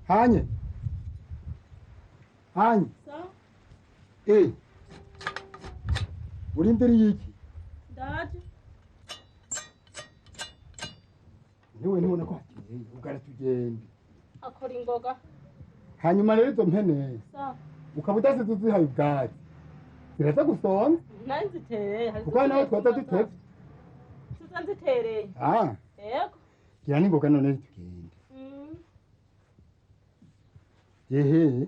Hanye. Hanye. Sa? Eh. Urindiriye iki? Ndaje. Niwe nibona ko hakeye, ugara tugende. Akora ingoga. Hanyuma rero izo mpene. Sa? Ukaba udasize uzihaye ubwatsi. Ziraza gusonza. Nari nzitereye. Kuko nawe twaza dutevye. Tuza nzitereye. Ah. Yego. Gira n'ingoga none tugende. Ehe.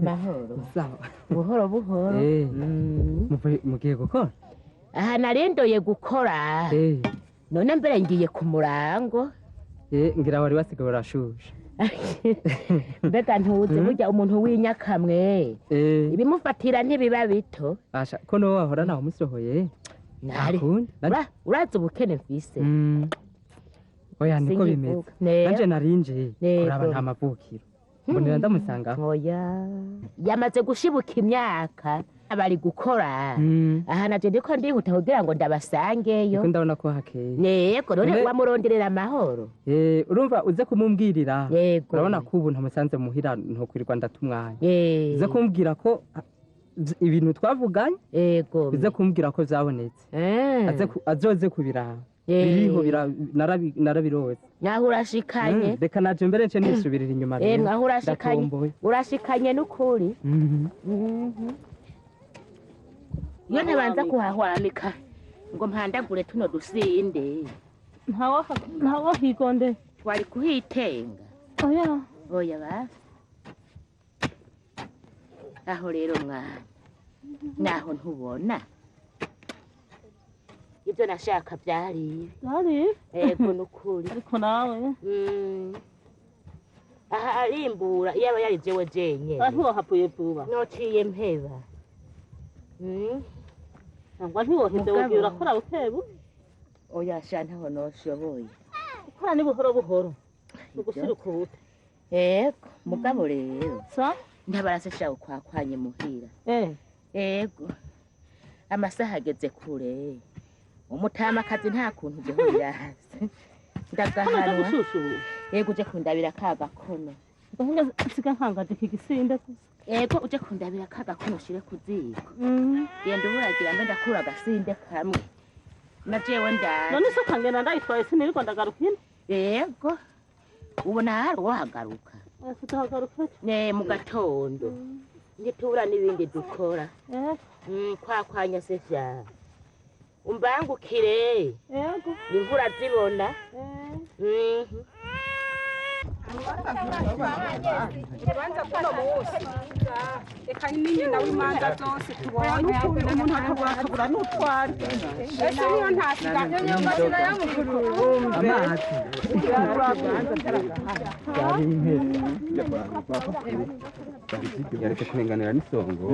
Mahoro. Sawa. Buhoro buhoro. Mugiye gukora? Aha narindoye gukora. None mbere ngiye ku murango. Ngira wari wasigaye urashushe. Mbega ntuzi burya umuntu w'inyakamwe. Ibimufatira ntibiba bito. Asha ko no wahora nawe umusohoye. Nari. Urazi ubukene mfise. Oya niko bimeze. Nanje narinje kuraba nta mavukiro. Mbonera ndamusanga. Oya. Yamaze gushibuka imyaka bari gukora. Aha naje ndiko ndihuta kugira ngo ndabasangeyo. Ndiko ndabona ko hakeye. Yego none wamuronderera amahoro. Urumva uze kumumbwirira. Urabona ko ubu ntamusanze muhira ntokwirirwa ndatumwanya. Uze kumbwira ko ibintu twavuganye. Yego. Uze kumbwira ko vyabonetse. Azoze kubiraba. Biriho narabirose. Naho urashikanye. Reka naje mbere nce nisubirira inyuma rero. Naho urashikanye. Urashikanye n'ukuri. Iyo ntabanza kuhahwamika ngo mpandagure tuno dusinde. Ntawo higonde. Twari kuhitenga. Oya. Oya basi. Aho rero mwana. Naho ntubona. Ibyo nashaka byari. Byari? Ego nukuri. Ariko nawe. Aha arimbura iyaba yari jewe jenyene. Ntiwohavuye vuba. Nociye mpeba. Nangwa ntiwoheze wogiye urakora bukebu. Oya sha ntaho noshoboye. Gukora ni buhoro buhoro. Ugushira ukubute. Ego mugabo rero. Sa? Ntabarase sha ukwakwanye muhira. Ego. Amasaha ageze kure. Umutamakazi nta kuntu gihurira hasi. Ndagahanwa. Yego uje kundabira ka gakono. Siga nkangaje iki gisinde gusa. Yego uje kundabira ka gakono ushire ku ziko. Genda uburagira mbe ndakura agasinde kamwe. Na jewe ndaje. None se kangena ndayitwaye sinirirwa ndagaruka ino. Yego. Ubona hari uwahagaruka. Tutahagaruka. Ne mu gatondo. Ngitura n'ibindi dukora. Kwakwanya se vya. Umbangukire. Yego. Imvura zibona. Urubanza kuno munsi. Eka ni nyina w'imanza zose tubonye umuntu akabura n'utwari. Ese niyo ntasiga Amazi. Yareke kurenganira n'isongo.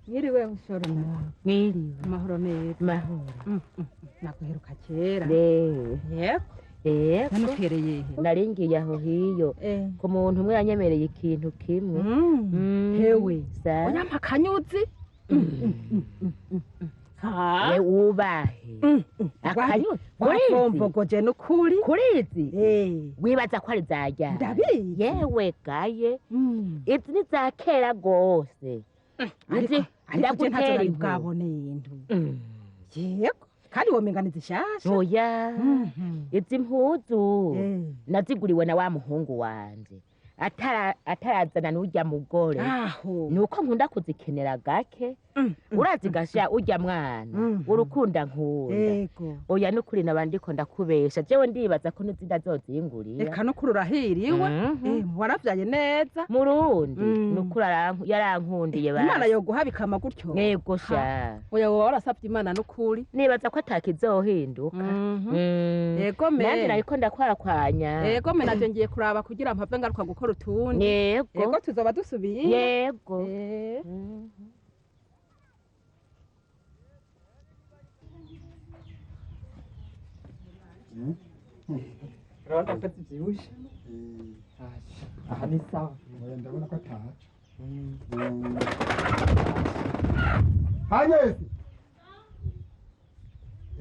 Mwiriwe bushoro nawe. Mwiriwe. Amahoro meza. Mahoro. Naguheruka kera. Yego. Yego. Nanutereye he? Naringiye aho hiyo. Ku muntu umwe yanyemereye ikintu kimwe. Hewe. Unyampa akanyuzi? We ubahe. Akanyuzi. Wakombogoje n'ukuri. Kurizi? Wibaza ko ari zajya. Ndabizi. Yewe gaye. Izi ni za kera gose. Ariko ndagutera bwaboneye intu. Yego. Kandi womenga ni zishasha. Oya. Izi mpuzu naziguriwe na wa muhungu wanje. Atarazana n'urya mugore. Aho. Nuko nkunda kuzikenera gake. Urazi gasha urya mwana urukunda nkunda. Yego. Oya nukuri nabandiko ndakubesha jewe ndibaza ko n'izindi azozingurira. Eka nukuri urahiriwe. Waravyaye neza. Murundi nukuri yarankundiye basi. Imana yoguha bikama gutyo. Yego sha. Oya woba warasavye Imana nukuri. Nibaza ko atakizohinduka. Yego me. Nanje nariko ndakwarakwanya. Yego me naje ngiye kuraba kugira mpave ngaruka gukora utundi. Yego. Yego tuzoba dusubiye. Yego. Urabona ko zivyibushe. Aha ni sawa. Oya ndabona ko ataco. Hanyesi.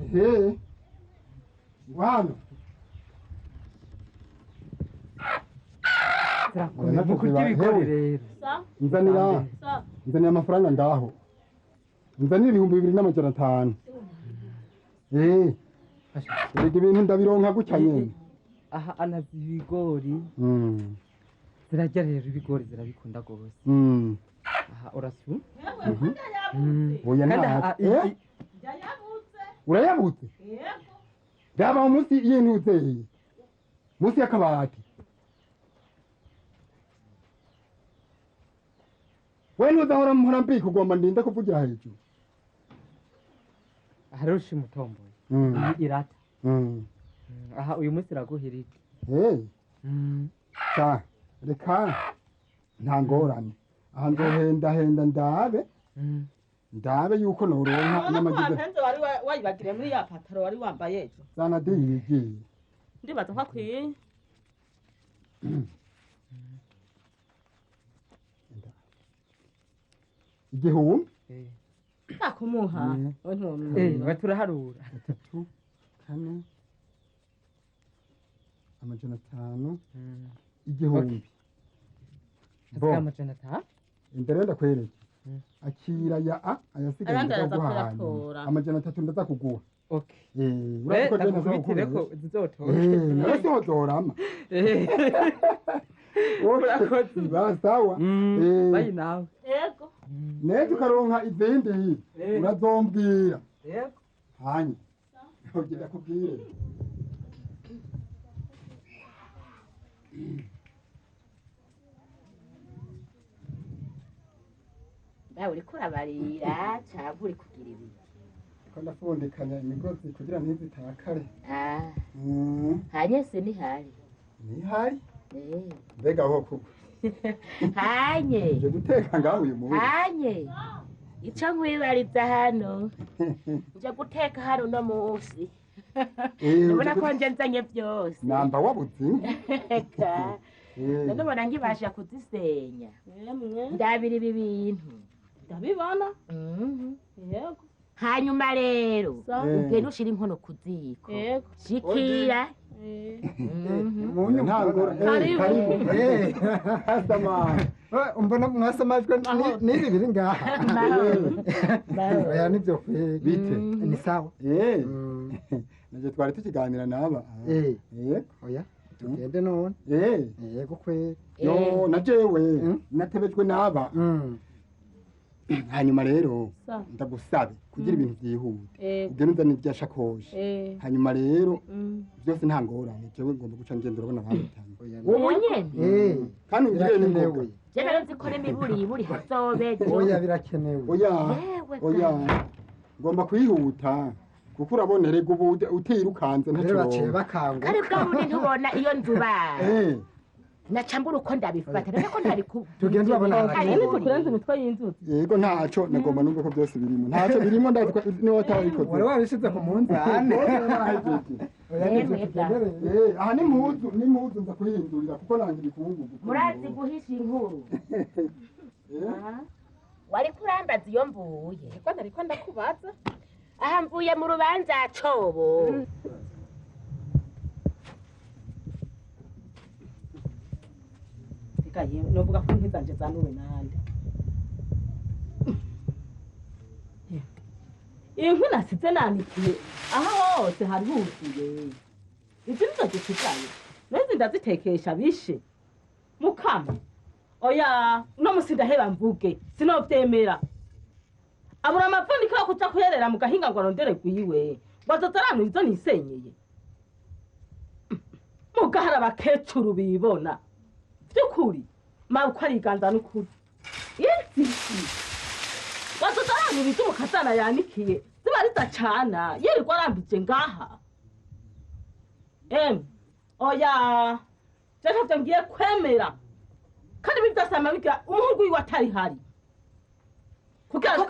Ehe. Wano. Mu kurya ibigori rero. Nzanira. Nzanira amafaranga ngaho. Nzanira 2500. Erega ibintu ndabironka gutya nyene. Aha anazi ibigori. Zirarya rero ibigori zirabikunda gose. Aha urasu. Oya nta. Urayabutse? Daba munsi y'intuzeye. Munsi y'akabati. We ntuzahora mpora mbika ugomba ndinde kuvugira hejuru. Aha rero ushimutomboye. Irata. Aha uyu munsi iraguhira iki? Sa reka nta ngorane. Aha nzohenda henda ndabe. Ndabe yuko noronka n'amagize. Ntabwo wari wayibagiriye muri ya pataro wari wambaye ejo. Zana diyigiye. Ndibaza ko akwiye. 1000? Nakumuha. Turaharura. 3 4 500 1000. Bo. 500. Imbere ndakwereke. Akira ya a ayasigaye ndaguha. 300 ndaza kuguha. Okay. Urako je ndakubitire ko zizotora. Nase wazorama. Urakoze basawa. Bayi nawe. Yego. Nejo ukaronka izindi urazombwira. Yego. Hanya. Ugenda kubwire. Ba uriko urabarira cyangwa uri kugira ibi? Ko ndafundikanya imigozi kugira ntizitakare. Hanye se nihari. Nihari? Mbega aho kugwa. Hanye. Nje guteka ngaho uyu munsi. Hanye. Ico nkwibariza hano. Nje guteka hano no munsi. Ubona ko nje nzanye byose. Namba wabuze. Eka. None ubona ngibasha kuzisenya. Ndabira ibi bintu. Ndabibona. Yego. Hanyuma rero ugenda ushira inkono ku ziko. Shikira. Karibu. Sama. Mbona mwasamajwe n'ibi biri ngaha. Oya nivyo kweli. Bite? Ni sawa. Naje twari tukiganira naba. Yego. Oya tugende none. Yego kweli. Yo na jewe natebejwe naba. Hanyuma rero ndagusabe kugira ibintu byihute. Ugende uzane irya shakoshi. Hanyuma rero byose nta ngorane jewe ngomba guca ngenda urabona bamitanye. Ubu nyene? Kandi ungire n'ingoga. Je nari nzi ko n'imiburi iburi hazobejo. Oya birakenewe. Oya. Oya. Ngomba kwihuta. Kuko urabona erega ubu utirukanze ntacyo. Baciye bakanguka. Kari bwa bundi ntubona iyo nzuba. Nacambura uko ndabifata none ko ntari ku tugende urabona harakenewe kurenza imitwe y'inzuzi. Yego ntaco nagomba numve ko byose birimo. Ntaco birimo ndazwa ni watabikoze. Wari wabishize ku munzane. Aha ni impuzu, ni impuzu nza kuhindurira kuko nanje ibikungugu. Murazi guhisha inkuru. Wari kurambaza iyo mvuye. Ko nariko ndakubaza. Aha mvuye mu rubanza cobo. Novuga ko ntizanje zanuwe nande. Inkwi nasize nanikiye aha hose hari huzuye. Izi nizo zisigaye. Nezi ndazitekesha bishe. Mukama. Oya, uno musi ndaheba mvuge. Sinovyemera. Abura amapfundiko yo kuja kuyerera mu gahinga ngo arondere gwiwe. Bazoza aranura izo nisenyeye. Mugahara abakecuru bibona. Vy'ukuri mabukwe ariganza n'ukuri. Izi bazoza aranura izo umukazana yanikiye ziba rizacana yirirwa arambije ngaha. Oya je ntavyo ngiye kwemera. Kandi ibi vyose amabigira umuhungu wiwe atari hari. Kugira ngo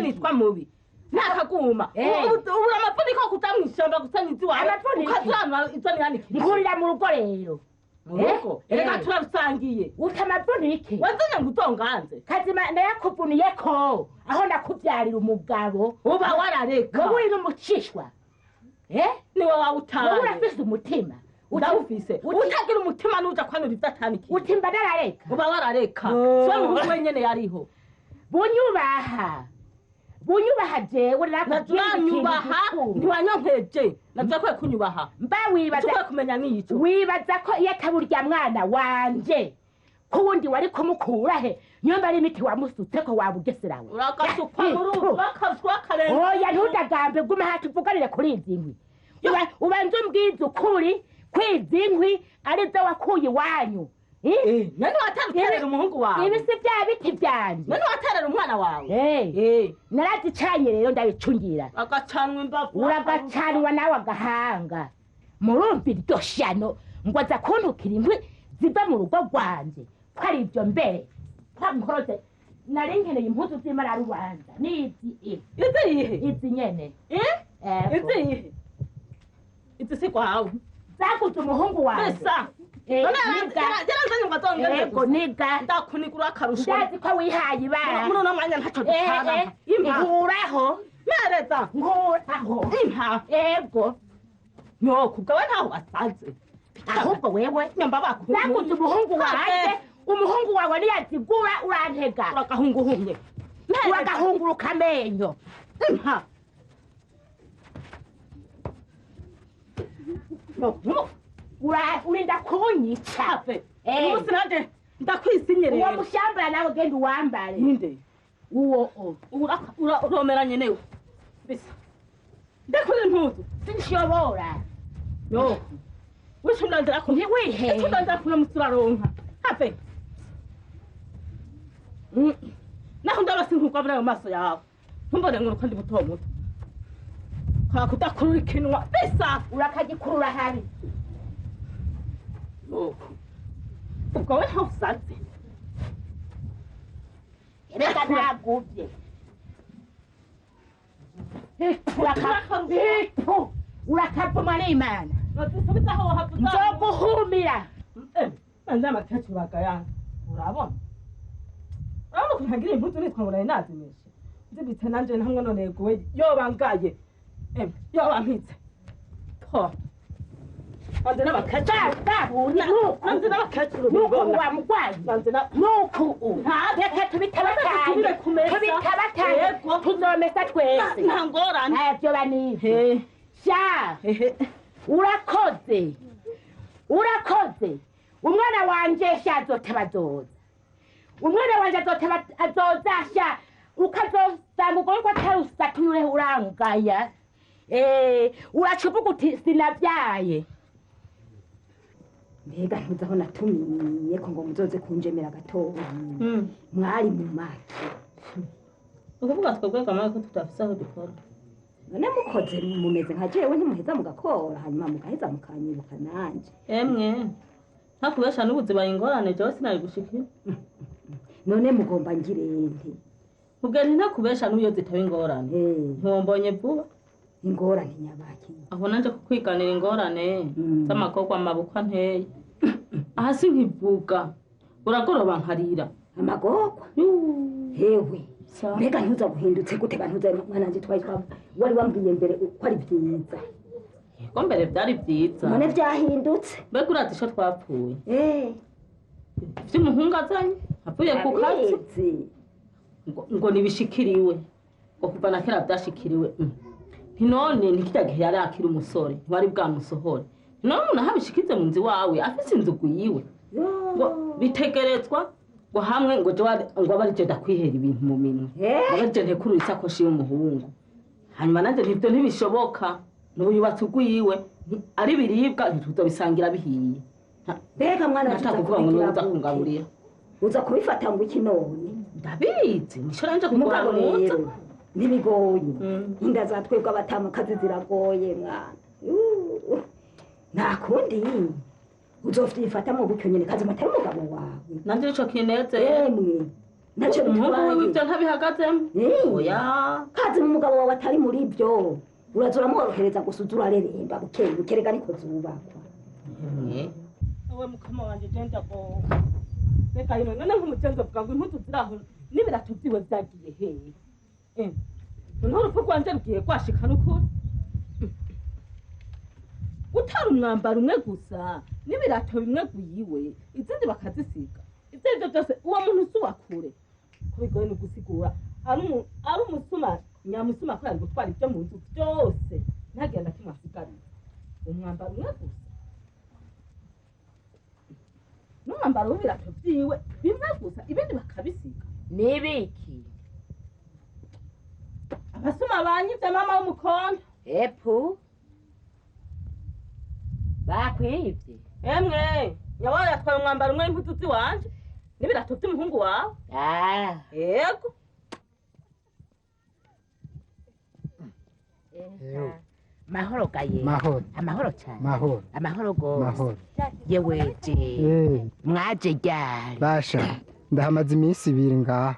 nitwa mubi. Nakaguma. Ubura amapfuniko kuja mw'ishamba gusenya iziwawe. Ukazanura izo nihanikiriye. Nkurira mu rugo rero. Mu rugo? Erega turarusangiye. Uta amavunike. Wazanye ngo utonganze. Kazima ndayakuvuniyeko aho nakuvyarira umugabo. Uba warareka. Wowe uri n'umucishwa. Niwe wawutaye. Wowe urafise umutima. Ndawufise. Utagira umutima nuja kwanura ivyo atanikiye. Uti mba narareka. Uba warareka. Siwe muhungu wenyene yariho. Bunyubaha. Bunyubaha jewe nanyubaha ntiwanyonkeje naza kunyubaha. Mba wibaza kumenya nico. Wibaza ko iyo ataburya mwana wanje kuwundi wari kumukura he nyomba ari imiti wamusutse ko wabugeserawe. Urakasukwa muri urakasukwa karenze. Oya ntudagambe guma hatuvuganire kuri izi nkwi. Ubanze umbwize ukuri kwizi nkwi arizo wakuye iwanyu. None watarera umuhungu wawe. Ibi si bya biti byanje. None watarera umwana wawe. Narazicanye rero ndabicungira. Agacanwa imbavu. Uragacanwa nawe agahanga. Murumva iryo shano ngo aza kuntukira inkwi ziva mu rugo rwanje. Ko ari ibyo mbere. Kwa nkoroze nari nkeneye impuzu z'imararubanza. N'izi. Izi yihe? Izi nyene. Izi yihe? Izi si kwawe. Zaguze umuhungu wanje. Bisa. Ego niga. Ndakunigura akarusho. Ndazi ko wihaye ibara. Muri uno mwanya ntaco dutana. Nkuraho. Mereza. Nkuraho. Impa. Ego. Nyoko ubwawe ntaho wasanze. Ahubwo wewe nyamba bakuru. Zaguze umuhungu wanje. Umuhungu wawe niyazigura urantega. Uragahunguhumye. Uragahunguruka amenyo. Impa. No. Urinda kunyica. Umunsi nanje ndakwisinyerera. Uwo mushambara nawe genda uwambare. Ninde? Uwo uromeranye newe. Bisa. Ndekure impuzu. Sinshobora. Yo. Wicundandira ko ntiwihe. Wicundandira ko musuraronka. Have. Naho ndabasi nkuko abura mu maso yawe. Ntumbone ngo uko ndi muto muto. Kwa kudakurura ikinwa. Bisa. Urakagikurura habi. Ubwo we ntusaze. Reka naguvye. Urakavuma n'Imana. Nzoguhumira. Nze amakecuru bagayanga. Urabona? Urabona ukuntu ntagira impuzu nitwa ngo nari nazimeshe. Nzibitse nanje ntamwe none yeguwe yobangaye. Yobampitse. To. Nze n'abakecuru nuku wa mugwayi. Nuku reka tubitabatanye. Tubitabatanye tuzomesa twese. Nta ngorane. Ntavyo banize. Sha. Urakoze. Urakoze. Umwana wanje sha azotabazoza. Umwana wanje azoza sha ukazosanga ugoye ko atarusatuye urangaya. Uracuvuga uti sinavyaye. Mbega ntuzaho natumiye ko ngo muzoze kunjemera gatoya. Mwari mu maki. Ukuvuga twebwe kamara ko tutafise aho dukora. None mukoze mumeze nka jewe ntimuheza mugakora hanyuma mugaheza mukanyibuka nanje. Emwe. Ntakubesha n'ubuzima ingorane jewe sinari gushikira. None mugomba ngirente. Ubwo ntakubesha n'uyo zitaba ingorane. Ntiwombonye vuba. Ingorane nyabaki. Aho nanje kukwiganira ingorane z'amagorwa amabukwa nteye. Aha sinkivuga. Uragoroba nkarira. Amagorwa? Hewe. Mbega ntuza guhindutse gute bantuza mwana nje twari wari wambwiye mbere ko ari byiza. Yego mbere byari byiza. None byahindutse. Mbega urazi ico twapfuye. Vy'umuhungu azanye avuye ku kazi. Ngo nibishikiriwe. Ngo kuva na kera byashikiriwe. None nikijya gihe yari akiri umusore ntwari bwamusohore. None umuntu ahabishikize mu nzu wawe afise inzu guyiwe. Ngo bitegerezwa Ngo hamwe ngo ngo abe arije ndakwihera ibintu mu minwe. Ngo abe arije ntekurura isakoshi y'umuhungu. Hanyuma nanjye ntibyo ntibishoboka. N'ubu yubatse ugwiwe ari biribwa ntituzobisangira bihiye. Mbega mwana Nataka kuvuga ngo niwe uza kungaburira. Uza kubifata ngo iki none? Ndabizi, nico nanje kugora Mugabo muza. rero ntibigoye. Inda za twebwe abatamukazi ziragoye mwana. Nta kundi uzovyifatamo gutyo nyene kazima atari umugabo wawe. Nanje nico kinezeye. Emwe ntacyo Umuhungu bitwaye. wiwe ivyo ntabihagazemo. Oya. Kazima umugabo wawe atari muri ibyo uraza uramworohereza gusa uza urareremba buke buke rega niko zubakwa. Ewe mukama wanje je ndagowe. Reka yimwe none nk'umugenzi avuga ngo impuzu ziraho n'ibirato vyiwe vyagiye hehe? Noneho urupfu rwanje rugiye rwashika n'ukuri. Gutara umwambaro umwe gusa n'ibirato bimwe gwiwe izindi bakazisiga. Ivyo arivyo vyose uwo muntu si uwa kure. Ko bigoye no gusigura ari umusuma nyamusuma ko yari gutwara ivyo mu nzu vyose ntagire na kimwe asigarira. Umwambaro umwe gusa n'umwambaro w'ibirato vyiwe bimwe gusa ibindi bakabisiga. Nibiki? Abasuma banyivye mama w'umukondo. Epu bakwivye? Emwe nyawayo yatwaye umwambaro umwe w'impuzu ziwanje n'ibirato vy'umuhungu wawe. Yego. Mahoro gaye. Mahoro. Amahoro cyane. Mahoro. Amahoro gose. Mahoro. Yewe je. Mwaje ryari? Basha ndahamaze iminsi ibiri ngaha.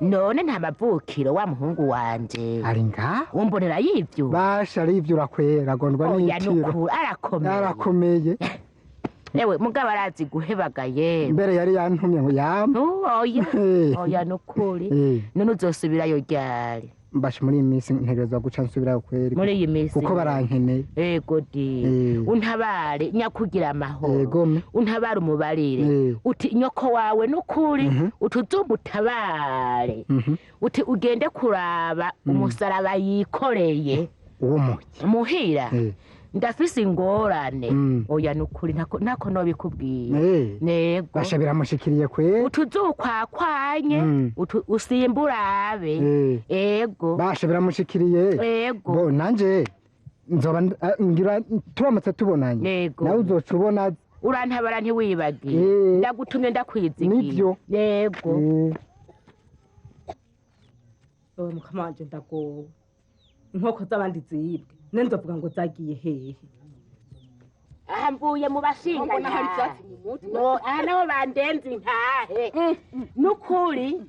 None nta mavukiro wa muhungu wanje. Ari ngaha? Umbonera yivyo. Basha arivyo urakwera agondwa Oya n'itiro. nukuri arakomeye. Arakomeye. Ewe mugabo arazi guhebagaye. Mbere yari yantumye ngo yampe. Oya. Oya nukuri. None uzosubirayo ryari? Mbasha muri iyi minsi ntegerezwa guca nsubirayo kweri. Muri iyi minsi. Kuko barankeneye. Ego di. Untabare nyakugira amahoro. Ego. Untabare umubarire. Uti nyoko wawe nukuri utuzumba utabare. Uti ugende kuraba umusaraba yikoreye. Uwo muki. Muhira. Ndafise ingorane. Oya nukuri ntako nobikubwiye. Nego. Basha biramushikiriye kweri. Utuzukwakwanye usimburabe. Ego. Basha biramushikiriye. Ego. Bo nanje nzoba ngira turamutse tubonanye. Yego. Nawe uzoca ubona urantabara ntiwibagiye. Ndagutumye ndakwizigiye. Nivyo. Yego. Ewe mukama wanje ndagowe. Inkoko z'abandi zibwe. None nzovuga ngo zagiye hehe? Aha mvuye mu bashinga. Aha naho bandenze intahe. Nukuri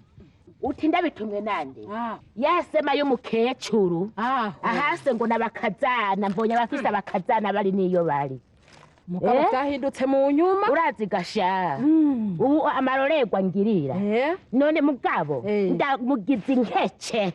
uti ndabitumwe nande? Yasema y'umukecuru. Ahase ngo nabakazana mbonye abafise abakazana bari niyo bari. Mugabo byahindutse mu nyuma. Urazi gasha. Ubu amarorerwa ngirira. None mugabo ndamugize inkece.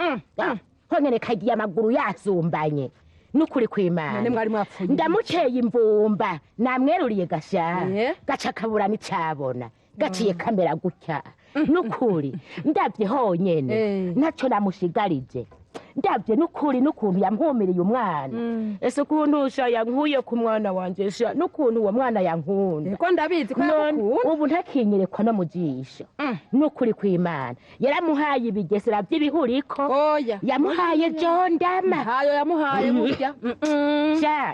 Honyene kagiye amaguru yasumbanye. Nukuri kw'Imana. None mwari mwapfuye. Ndamukeye imvumba namweruriye gasha. Gaca kabura n'icabona. Gaciye kamera gutya. Nukuri ndavye honyene ntaco namushigarije. Ndavye nukuri n'ukuntu yampumiriye umwana. Ese ukuntu sha yankuye ku mwana wanje sha n'ukuntu uwo mwana yankunda. Ego ndabizi ko yagukunda. Ubu ntakinyerekwa no mu jisho. Nukuri kw'Imana. Yaramuhaye ibigesera by'ibihuriko. Oya. Yamuhaye jondama. Hayo yamuhaye burya. Sha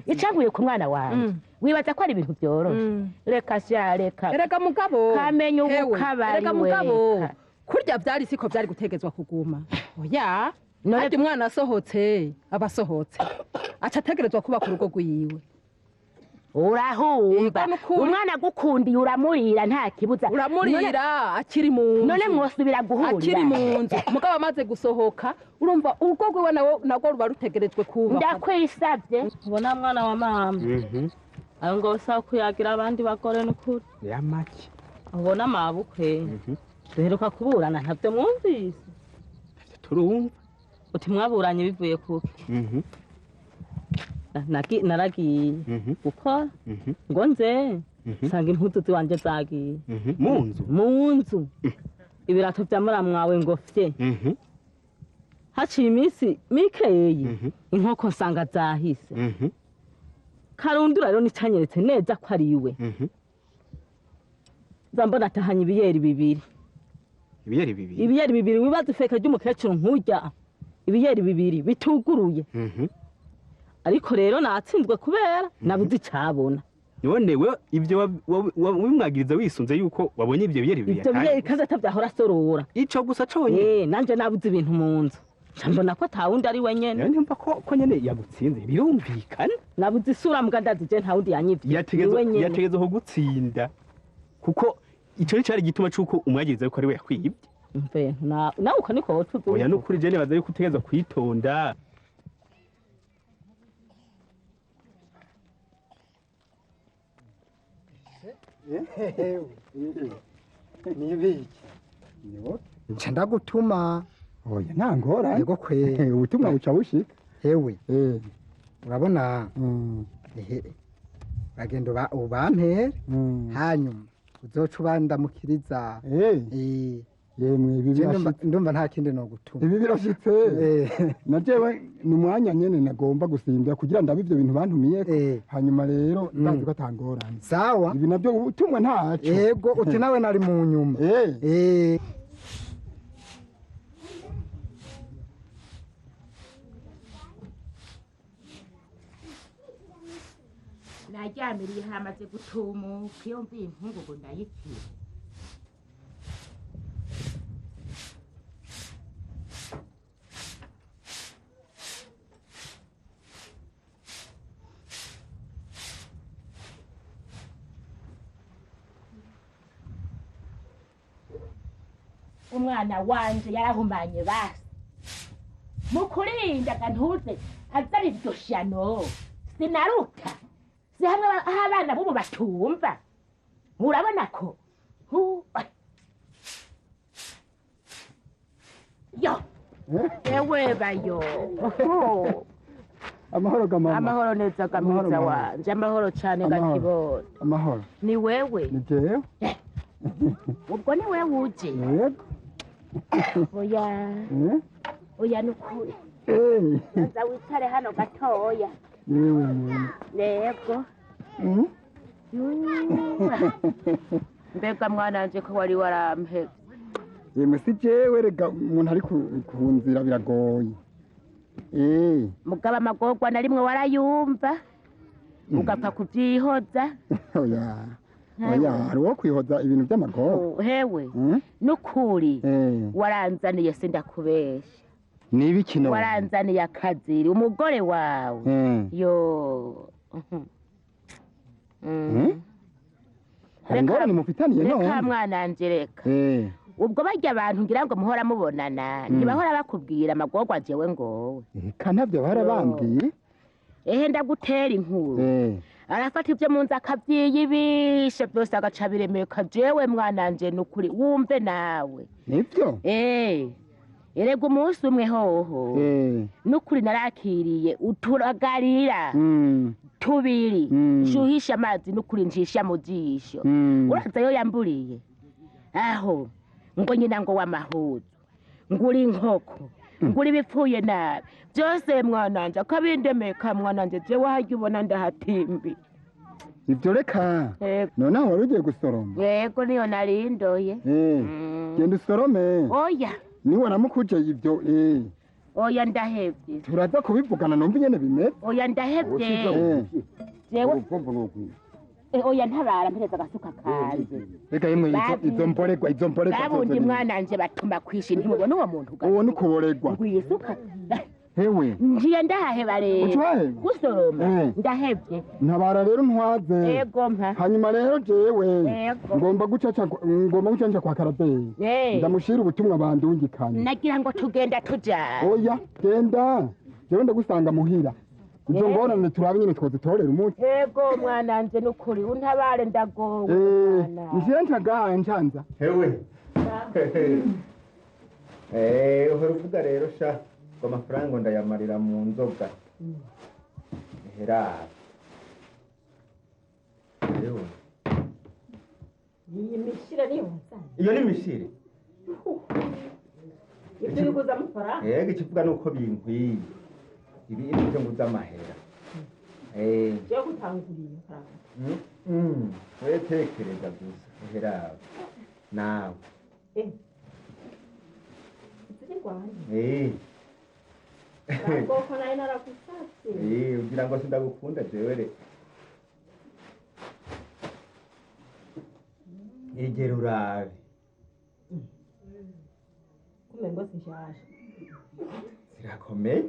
icankuye ku mwana wanje. Wibaza ko ari ibintu byoroshe. Reka sha reka. Erega mugabo. Kamenya ubu kabari Erega mugabo. Kurya byari siko byari gutegezwa kuguma. Oya. None umwana asohotse abasohotse aca ategerezwa kuba ku rugo rwiwe. Urahumba umwana agukundiye uramurira nta kibuza. Uramurira akiri mu nzu. None mwosubira guhurira akiri mu nzu. Mugabo amaze gusohoka urumva urugo rwiwe nawe ruba rutegerejwe kuba. Ndakwisabye. Ubona mwana wa mama. Ayo ngo usaba kuyagira abandi bagore n'ukuri. Yamaki. Ubona mabukwe. Duheruka kuburana ntabyo mwumvise. Turumva. Uti mwaburanye bivuye kuki? Naragiye gukora ngo nze nsanga impuzu ziwanje zagiye. Mu nzu? Mu nzu. Ibirato vya muramwawe ngo fye. Haciye iminsi mikeyi inkoko nsanga zahise. Karundura rero nicanyeretse neza ko ari iwe. Nza mbona atahanye ibiyeri bibiri. Ibiyeri bibiri? Ibiyeri bibiri wibaza ifeka ry'umukecuru nk'urya. Ibiyeri bibiri bituguruye. Ariko rero natsinzwe kubera nabuze icabona. None we ivyo wimwagiriza wisunze yuko wabonye ivyo biyeri bibiri? Ivyo biyeri kaza atavyahora asorora. Ico gusa conyene? Nanje nabuze ibintu mu nzu. Mbona ko atawundi ari wenyene. Ntumva ko nyene yagutsinze birumvikana. Nabuze isura mbwa ndazi je ntawundi yanyivye. Yategeze ko gutsinda. Kuko ico ni cari gituma cuko umwagiriza yuko ari we yakwibye. Mve nawe uko niko wocuza. Oya nukuri je nibaza yuko utegeza kwitonda. Nibiki? Nca ndagutuma. Oya nta ngorane. Yego kwe. Ubutumwa buca bushika. Hewe. Urabona? Uragenda ubampere hanyuma uzoca ubandamukiriza. Yemwe ibi birashitse. Ndumva nta kindi no gutuma. Ibi birashitse. Na jewe ni umwanya nyene nagomba gusimbya kugira ndabe ivyo bintu bantumiyeko. Hanyuma rero ndazi ko atangorane. Sawa. Ibi navyo ubutumwa ntaco. Yego uti nawe nari mu nyuma. Naryamiriye hamaze gutumuka iyo mvuye impungugu ndayikira. Umwana wanje yarahumanye basi mukurinda gantuze azari iryo shano sinaruta si hamwe abana bubu batumva urabona ko yo ewe bayo amahoro gamama amahoro neza gamwiza wanje amahoro cyane gakibona amahoro ni wewe ni jewe ubwo ni wewe uje yego oya oya nukuri nza wicare hano gatoya yewe yego mbega mwana wanje ko wari warampevye yemwe si jewe rega umuntu ari ku nzira biragoye mugaba amagorwa na rimwe warayumva ugapfa kuvyihoza oya oya hari uwo kwihoza ibintu by'amagorwa hewe nukuri waranzaniye sindakubesha nibiki none waranzaniye akaziri umugore wawe yo hari ingorane mufitaniye none reka mwana reka ubwo barya abantu ngira ngo muhora mubonana ntibahora bakubwira amagorwa jewe ngowe reka ntabyo bahora bambwiye ehe ndagutera inkuru arafata ibyo mu nzu akabyiyibisha byose agaca biremeka jewe mwananje nukuri wumve nawe nibyo erega umunsi umwe hoho nukuri narakiriye uturagarira tubiri nshuhisha amazi nukuri njisha mu jisho uraza yo yamburiye aho ngo nyina ngo w'amahuzu ngura inkoko ngura ibipfuye nabi byose mwananje akabindemeka mwananje jewe harya ubona ndahatimbi ibyo reka noneho wari ugiye gusoroma yego niyo narindoye genda usorome oya niwe namukuje ibyo oya ndahevye turaza kubivugana numva ingene bimeze oya ndahevye jewe oya ntabara mpereza agasuka kanje reka yemwe izo mboregwa izo mboregwa babundi mwananje batuma kwisha ntimubona uwo muntu uwo ni kuboregwa ngwisuka hewe ngiye ndahaheba rero gusoroma ndahevye ntabara rero ntwaze yego mpa hanyuma rero jewe ngomba gucaca ngomba gucaca kwa Karaberi ndamushira ubutumwa bandungikanye nagira ngo tugenda tujana oya genda jewe ndagusanga muhira izo ngorane turabe nyine twozitorera umuti yego mwananje nukuri untabare ndagowe ngiye ntagahaye ncanza hewe uhora uvuga rero sha ngo amafaranga ndayamarira mu nzoga heraba iyi mishire niyo iyo ni mishire ibyo biguza amafaranga yego ikivuga ni uko binkwiye ibi nibyo nguza amahera Jewe gutanguriye karanga. We tekereza gusa uheraba nawe. Ziri rwanje. Bwoko nayo naragusatse. Ugira ngo sindagukunda jewe re. Egera urabe. Kumengo sinshasha. Zirakomeye.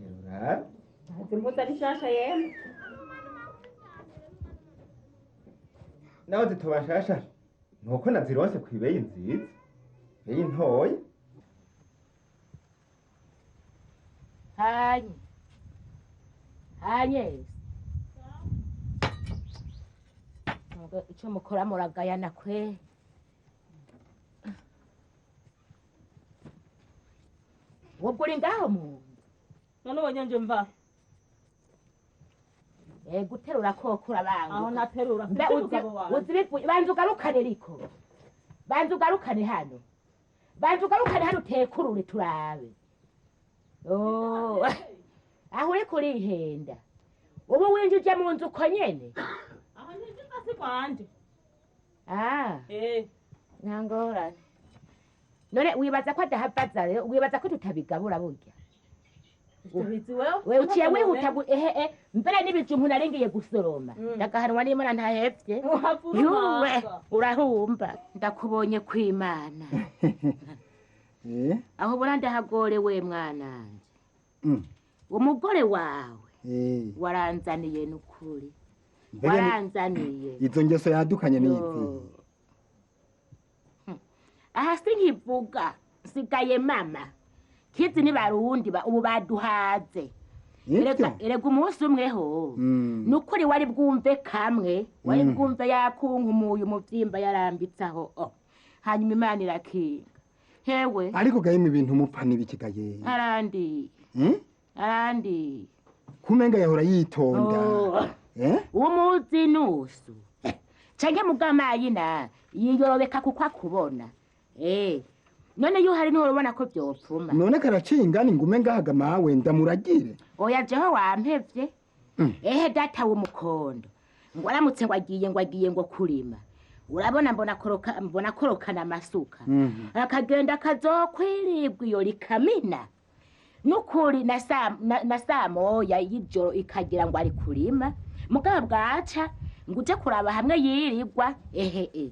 Egera urabe. Izi mpuzu ari nshasha yemwe. Naho zitoba nshasha nuko nazironse kw'ibeyi nziza. Beyi ntoya. Hanye. Hanye. Icyo mukora muragayana kwe. Ubwo uri ngaho mu none ubonye nje mva. Guterura koko urabanga. Aho naterura. Uzi banza ugarukane riko. Banza ugarukane hano. Banza ugarukane hano utekurure turabe. Oh. Aho uri kurihenda. Ubu winjije mu nzu uko nyene. Aho ninjiza si kwanje. Ntangorane. None wibaza ko adahavaza rero, wibaza ko tutabigabura burya. Wewe uciye wihuta mbere n'ibijumbu narengiye gusoroma. Ndagahanwa n'Imana ntahevye. Yuwe urahumba. Ndakubonye kw'Imana. Aho ubona ndahagorewe mwananje. Umugore wawe waranzaniye n'ukuri. Waranzaniye. Izo ngeso yadukanye n'izi. Aha sinkivuga nsigaye mama. Kizi ni barundi ubu baduhaze. Erega umunsi umwe ho. Nukuri wari bwumve kamwe, wari bwumve yakunkumuye umuvyimba yarambitsaho. Hanyuma Imana irakinga. Hewe. Ariko gahima ibintu mupfa nibikigaye. Arandi. Arandi. Kumenga yahora yitonda. Umuzi nusu. Canke mugamayina yiyorobeka kuko akubona. None yo hari ntorobona ko byopfuma. None karacinga ni ngume ngahaga mawe ndamuragire. Oya jeho wampevye. Ehe data w'umukondo. Ngo aramutse ngo agiye ngo kurima. Urabona mbona korokana amasuka. Akagenda kazokwiribwa iyo rikamina. Nukuri na saa moya y'ijoro ikagira ngo ari kurima. Mugabo bwaca ngo uje kuraba hamwe yirirwa ehe.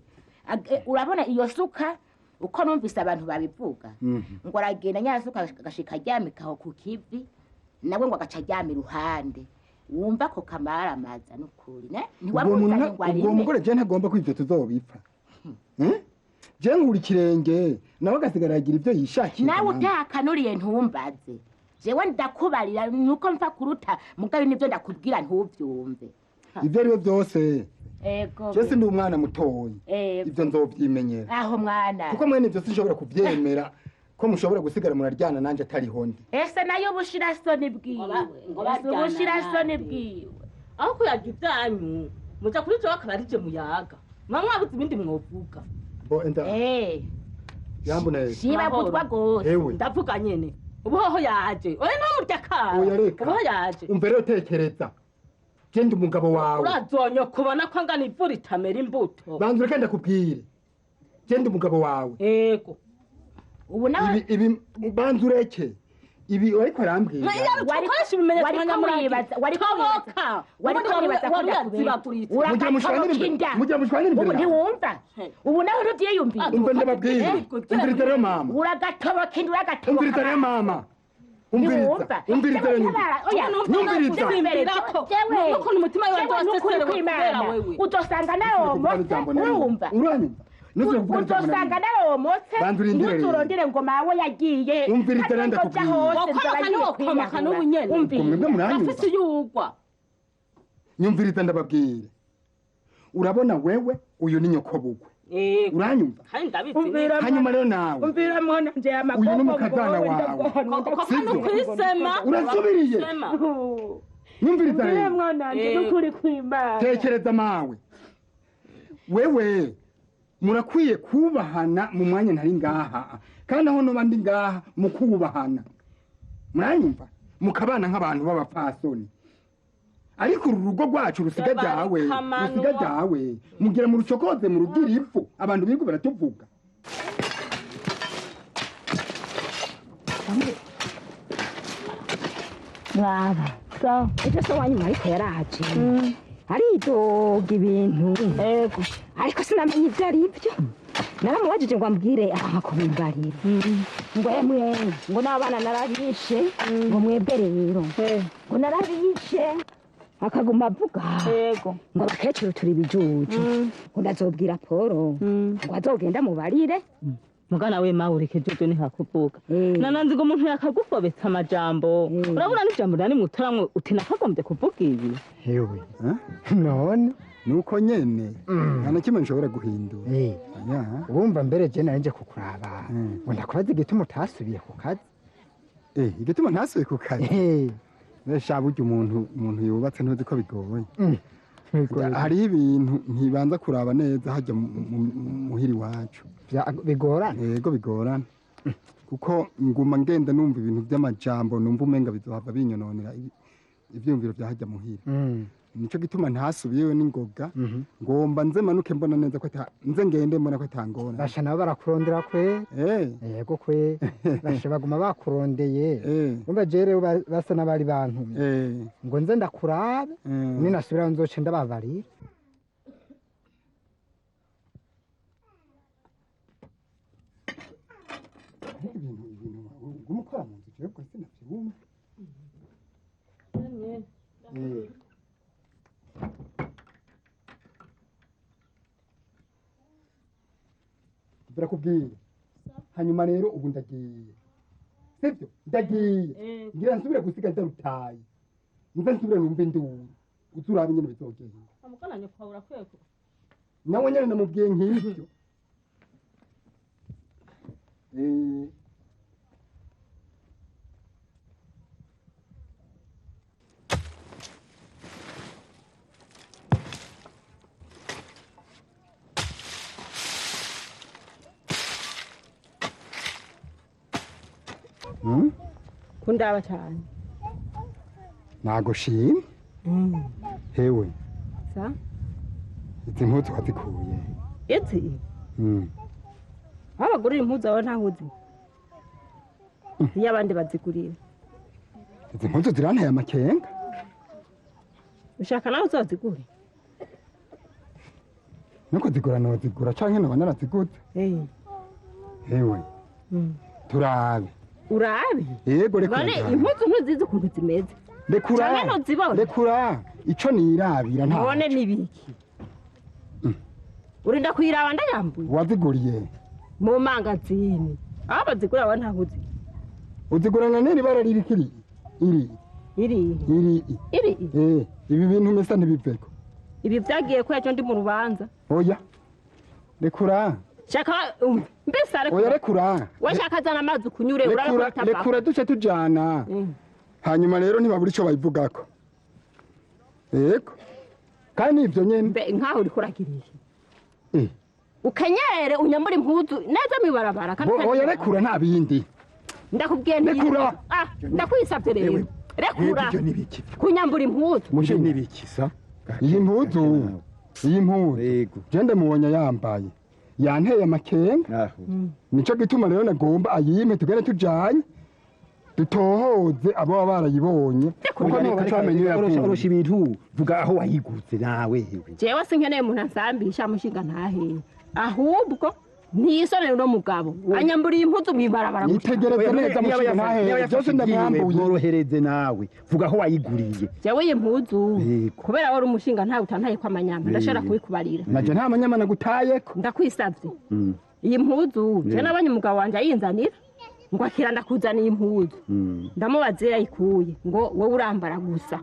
Urabona iyo suka uko numvise abantu babivuga ngo aragenda nyasuka agashika aryamikaho ku kivi nawe ngo agaca aryama iruhande wumva ko kamara amaza n'ukuri ne ntiwamuzanye ngo arime. Ubwo mugore je ntagomba ko ivyo tuzobipfa. Je nkura ikirenge nawe agasigara agira ivyo yishakiye. Nawe utakanuriye ntumbaze. Jewe ndakubarira nuko mfa kuruta mugabe nivyo ndakubwira ntuvyumve. Ivyo ari byo byose. Ego. Je sindi umwana mutoyi. Ivyo nzovyimenyera. Aho mwana. Kuko mwene ivyo sinshobora kuvyemera ko mushobora gusigara muraryana nanje atari hondi. Ese nayo ubushirasoni bwiwe. Ubushirasoni bwiwe. Aho kuyaga ibyanyu muja kuri jo akabarije muyaga. Mwa mwabuze ibindi mwovuga. Bo enda. Yamboneye. Shiba gutwa gose. Ndavuga nyene. Ubuhoho yaje. Oya no murya kara. Ubuhoho yaje. Umbere utekereza. Genda umugabo wawe. Urazonyo kubona ko angana imvura itamera imbuto. Banza ureke ndakubwire. Genda umugabo wawe. Yego. Ubu nawe ibi banza ureke. Ibi ariko arambwira. Wari ibimenyetso Mujya mushwanira imbere. Ubu ntiwumva. Ubu nawe ntuvyiyumvira. Umva ndababwire. Umviriza rero mama. Uragatoboka inda uragatoboka. Umviriza rero mama. Umviriza. Umviriza rero. Nyumviriza. Nuko umutima wawe waseserewe kubera wewe. Udosanga naromotse urumva. Uranyumva. Udosanga naromotse. Ntuzurondere ngo mawe yagiye. Umviriza rero ndakubwira. Ndafise yugwa. Nyumviriza ndababwire. Urabona wewe uyu ni nyokobukwe. Uranyumva? Hanyuma rero nawe. Umvira mwana nje amagogo. Uyu ni mukazana wawe. Kwisema. Urasubiriye. Nyumviriza rero. Umvira mwana nje nukuri kwimana. Tekereza mawe. Wewe murakwiye kubahana mu mwanya ntari ngaha. Kandi aho noba ndi ngaha mukubahana. Muranyumva? Mukabana nk'abantu b'abapfasoni. Ariko uru rugo rwacu rusiga dawe, rusiga dawe. Mugira mu rucokoze mu rugira ivu, abantu birirwa baratuvuga. Mwaba ejo so wanyuma ariko yaraje aridoga ibintu ariko sinamenye ibyo ari byo naramubajije ngo ambwire amakubimbarira ngo emwe ngo n'abana narabishe ngo mwebwe rero ngo narabishe akaguma avuga ngo abakecuru turi ibijuju ngo ndazobwira Polo ngo azogenda mubarire. Mugana we mawe ureke jojo ntihakuvuga nananzi ngo umuntu yakagufobetsa amajambo urabona n'ijambo nani mutaramwe uti nakagombye kuvuga ibi. Hewe none nuko nyene nta na kimwe nshobora guhindura. Urumva mbere je nari nje kukuraba ngo ndakubaza igituma utasubiye ku kazi. Igituma ntasubiye ku kazi besha burya umuntu yubatse ntuzi ko bigoye. Hariho ibintu ntibanza kuraba neza hajya muhiri wacu bigorana. Yego bigorana kuko nguma ngenda numva ibintu by'amajambo numva umenga bizohava binyononera ivyumviro bya hajya muhira. Nico gituma ntasubiyeyo n'ingoga ngomba nze manuke mbona neza ko nze ngende mbona ko atangora. Basha nabo barakurondera kwe. Yego kwe basha baguma bakurondeye. Umva jere basa n'abari bantumye ngo nze ndakurabe ninasubira nzoce ndababarira. Ibintu gumukora mu nzu jewe ko sinavyumva. Birakubwiye hanyuma rero ubu ndagiye sivyo ndagiye ngira nsubire gusiga ndarutaye nze nsubire numve induru uzurabe nyene bizogenda. Amukana nyoko urakwiye nawe nyene namubwiye nk'ivyo. Kundaba cyane nagushimye. Hewe sa izi mpuzu wazikuye izi aho bagurira impuzu aho ntahuzi iyo abandi bazigurira. Izi mpuzu ziranteye amakenga. Ushaka nawe uzazigure? Nuko zigura nozigura canke noba naraziguze. Hewe turabe urabe. Yego rekura. None impuzu ntuzizi ukuntu zimeze. Rekura. Canke ntuzibona. Rekura. Ico nirabira nta. None nibiki? Urinda kuyiraba ndayambuye. Waziguriye? Mu mangazini. Aho bazigura aba ntahuzi. Uzigurana n'iri bara riri kiri? Iri. Iri. Iri. Iri. Ibi bintu mesa ntibiveko. Ibi byagiye ko ejo ndi mu rubanza. Oya. Rekura. Shaka mbese arekura. Oya rekura. Washaka zana amazi kunyure urabona. Rekura duce tujana. Hanyuma rero ntibabura ico bayivugako. Yego. Kandi ivyo nyene mbe nkaho uri kuragiriye. Ukenyere unyambura impuzu neza mibarabara kandi. Oya rekura nta bindi. Ndakubwiye nti rekura. Ndakwisavye rero. Rekura. Ibyo nibiki? Kunyambura impuzu. Muje nibiki sa? Iyi mpuzu. Iyi mpuzu. Yego. Je ndamubonye yambaye. Yanteye amakenga. Nico gituma rero nagomba ayime tugere tujanye. Dutohoze abo baba barayibonye kuko nibo bacamenye yakurusha ibintu vuga aho wayiguze nawe. Jewe sinkeneye umuntu ansambisha mushinga ntahe. Ahubwo ntisonere no mugabo anyamburiye impuzu mwibarabara. Nitegereze neza mushinga ntahe byose ndamwambuye. Mworohereze nawe vuga aho wayiguriye. Jewe iyi mpuzu kubera wari umushinga ntawe utantaye kwa manyama ndashobora kubikubarira. Naje nta manyama nagutayeko. Ndakwisavye. Iyi mpuzu je nabonye umugabo wanje ayinzanira. Ngo akira ndakuzaniye impuzu. Ndamubaza yayikuye ngo wowe urambara gusa.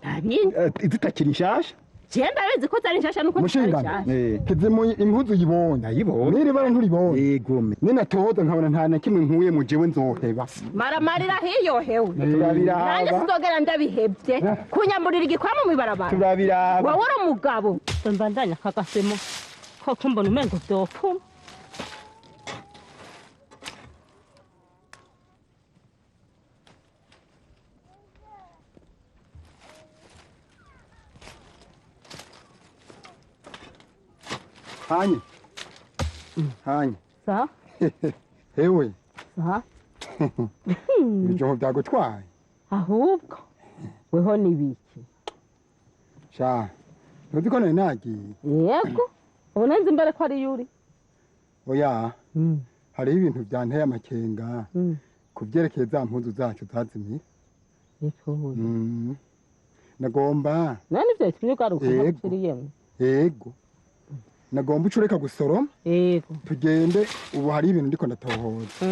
Ntabindi. Zitakiri nshasha? Je ndabizi ko zari nshasha nuko zitari nshasha. Kizimu impuzu yibonye. Ayibonye. Niri bara nturibonye. Yego. Ninatoza nkabona nta na kimwe nkuye mu jewe nzoheba. Maramarira hiyohewe. Turabiraba. Nanjye sinzogera ndabihebye. Kunyamburira igikwamo mwibarabara. Turabiraba. Wowe uri umugabo. Mbandanya kagasemo. Koko mbona umengo vyopfuma. Hanye. Hanye. Sa? Hewe. Sa? Ibijumbu byagutwaye. Ahubwo weho nibiki? Sha. Ntuzi ko nari nagiye. Yego. Ubu nzi mbere ko ari yuri. Oya. Hariho ibintu byanteye amakenga. Ku byerekeye za mpuzu zacu zazimiye. Nagomba. Nani ivyo bitumye ugaruka ntaguciriyemwo? Yego. Nagomba uce ureka gusoroma. Yego. Tugende ubu hari ibintu ndiko ndatohoza.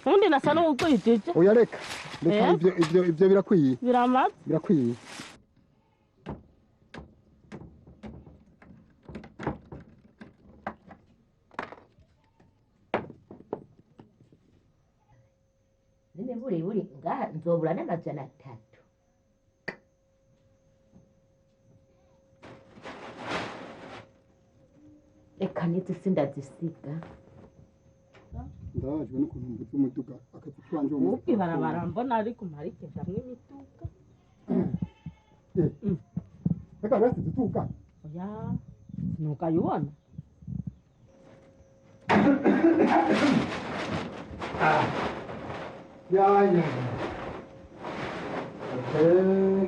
Ubundi nasa n'uwugwijije. Oya reka. Reka ivyo birakwiye. Biramaze. Birakwiye. Buri buri ngaha nzobura n'300. Reka n'izi ndazisiga. Ndababajwe n'ukuntu mbuze umuduga akazi kanje uwo ibarabara mbona ariko mparikejamwo imituka. Reka rasi dutuka. Oya, sinukayibona. Ya ya. Okay.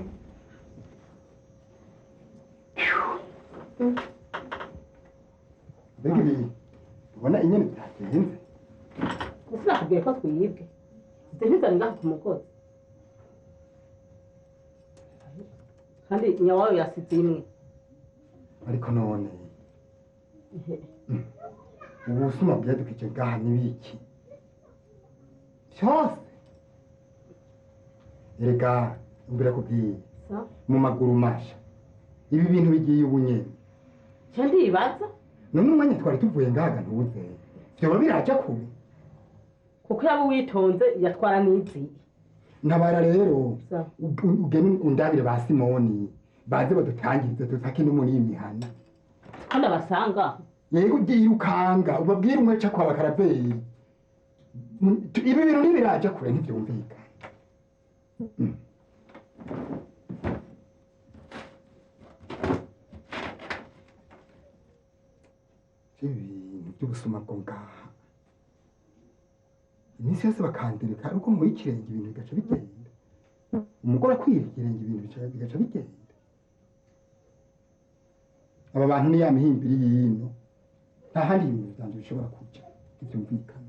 Mbega ibi ubona inyene byagenze. Sinakubwiye ko twibwe. Zihita ngaha ku mugozi. Kandi nyawayo yasize imwe. Ariko none ubusuma bwadukije ngaha nibiki? Cyose. Erega mbirakubwiye mu maguru masha ibi bintu bigiye ubunyene. Cyo ndibaza none umwanya twari tuvuye ngaha ntuze byoba biraja kure kuko yaba witonze yatwara n'izi. Ntabara rero ugende undabire ba Simoni baze badutangirize dutake no muri iyi mihana kandi abasanga. Yego byirukanga ubabwire umwe ca kwa bakaraveri ibi bintu ntibiraja kure ntibyumvikana. Ibintu by'ubusuma bwo ngaha iminsi yose bakandereka ariko muri ikirenge ibintu bigaca bigenda. Umugore akwira ikirenge ibintu bigaca bigenda. Aba bantu ni ya mihimbiri y'ino nta handi ibintu byanje bishobora kuja ntibyumvikana.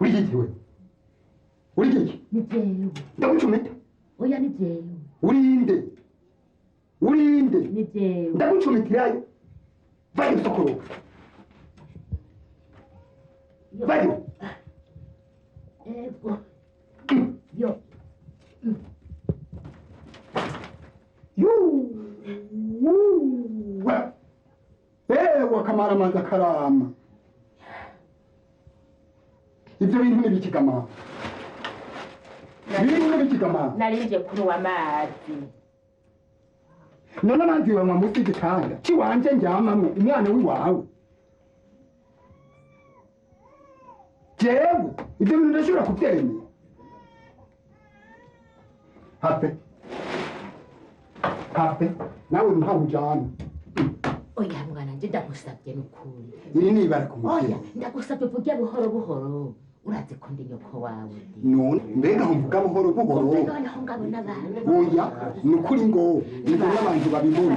Uri wewe? Uri iki? Ni jewe. Ndagucumita. Oya ni jewe. Urinde. Urinde. Ni jewe. Ndagucumitirayo. Vayo sokoro. Vayo. Ego. Yo. Yu. Ewa kamara manza karama. Ibyo bintu nibikigama. Ibintu nibikigama. Narinje kunywa amazi. None amazi banywa munsi y'igitanda kiwanje ndyamamwo umwana wiwawe. Jewe ibyo bintu ndashobora kubyemera. Hape. Hape nawe ntawe ujana. Oya mwana nje ndagusabye nukuri. Iri ni ibara ku mutwe. Oya ndagusabye uvuge buhoro buhoro. Urazi ko ndi nyoko wawe. None mbega mvuga buhoro buhoro. Mbega naho ngabona abantu. Oya nukuri ngo ngo n'abantu babibona.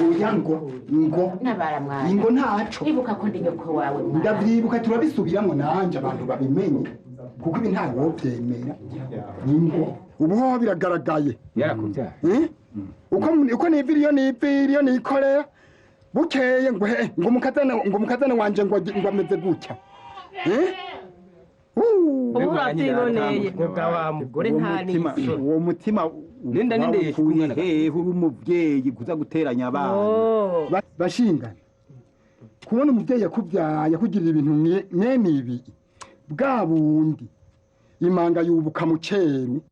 Oya ngo ngo nabara mwana. Ingo ntaco. Ibuka ko ndi nyoko wawe mwana. Ndavyibuka turabisubiramwo nanje abantu babimenye. Kuko ibi nta wovyemera. Ingo ubu ho biragaragaye. Yarakuvyaye. Uko niviriyo niviriyo nikorera bukeye ngo he ngo mukazana wanje ngo ameze gutya. Ubu uravyiboneye. Uwo mutima Nenda nende hehe uri umuvyeyi kuza guteranya abana. Bashingana. Kubona umuvyeyi yakuvyaye yakugirira ibintu mwene ibi. Bwa bundi imanga yubuka mu ceru.